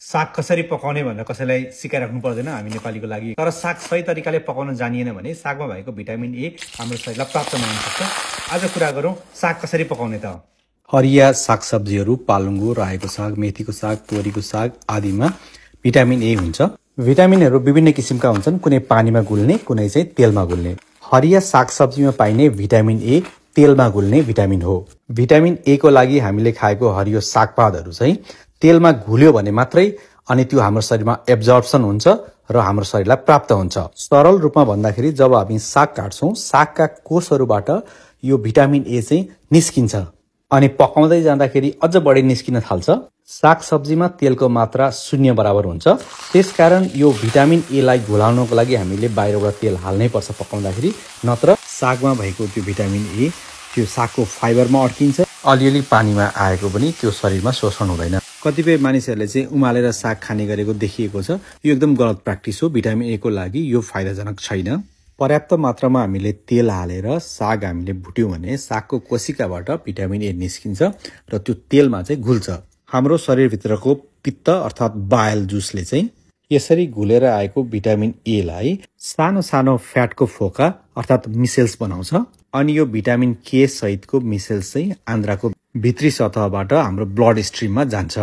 साग कसरी पकाउने भनेर कसैलाई सिकाइराख्नु पर्दैन हामी नेपालीको लागि। तर साग सही तरिकाले पकाउन जानिएन भने सागमा भएको भिटामिन ए हाम्रो शरीरलाई प्राप्त नहुन सक्छ। आज कुरा गरौँ साग कसरी पकाउने त। हरिया सागसब्जीहरू पालुङ्गो, रायोको साग, मेथीको साग, तोरीको साग आदिमा भिटामिन ए हुन्छ। भिटामिनहरू विभिन्न किसिमका हुन्छन्, कुनै पानीमा गुल्ने, कुनै चाहिँ तेलमा गुल्ने। हरिया सागसब्जीमा पाइने भिटामिन ए तेलमा गुल्ने भिटामिन हो। भिटामिन ए को लागि हामीले खाएको हरियो सागपातहरू चाहिँ तेलमा घुल्यो भने मात्रै अनि त्यो हाम्रो शरीरमा एब्जर्प्सन हुन्छ र हाम्रो शरीरलाई प्राप्त हुन्छ। सरल रूपमा भन्दाखेरि जब हामी साग काट्छौँ, सागका कोषहरूबाट यो भिटामिन ए चाहिँ निस्किन्छ अनि पकाउँदै जाँदाखेरि अझ बढी निस्किन थाल्छ। साग सब्जीमा तेलको मात्रा 0 बराबर हुन्छ। त्यसकारण यो भिटामिन ए लाई घुलाउनको लागि हामीले बाहिरबाट तेल हाल्नै पर्छ पकाउँदाखेरि, नत्र सागमा भएको त्यो भिटामिन ए त्यो सागको फाइबरमा अड्किन्छ। अलिअलि पानीमा आएको पनि त्यो शरीरमा शोषण हुँदैन। कतिपय मानिसहरूले चाहिँ उमालेर साग खाने गरेको देखिएको छ। यो एकदम गलत प्र्याक्टिस हो। भिटामिन ए को लागि यो फाइदाजनक छैन। पर्याप्त मात्रामा हामीले तेल हालेर साग हामीले भुट्यौँ भने सागको कोशिकाबाट भिटामिन ए निस्किन्छ र त्यो तेलमा चाहिँ घुल्छ। हाम्रो शरीरभित्रको पित्त अर्थात् बायल जुसले चाहिँ यसरी घुलेर आएको भिटामिन ए लाई सानो सानो फ्याटको फोका अर्थात् मिसेल्स बनाउँछ अनि यो भिटामिन के सहितको मिसेल्स चाहिँ आन्द्राको भित्री सतहबाट हाम्रो ब्लड स्ट्रिममा जान्छ।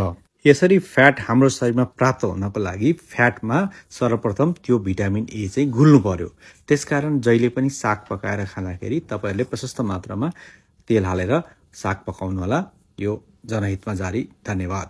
यसरी फ्याट हाम्रो शरीरमा प्राप्त हुनको लागि फ्याटमा सर्वप्रथम त्यो भिटामिन ए चाहिँ घुल्नु पर्यो। त्यसकारण जहिले पनि साग पकाएर खाँदाखेरि तपाईहरुले प्रशस्त मात्रामा तेल हालेर साग पकाउनु होला। यो जनहितमा जारी। धन्यवाद।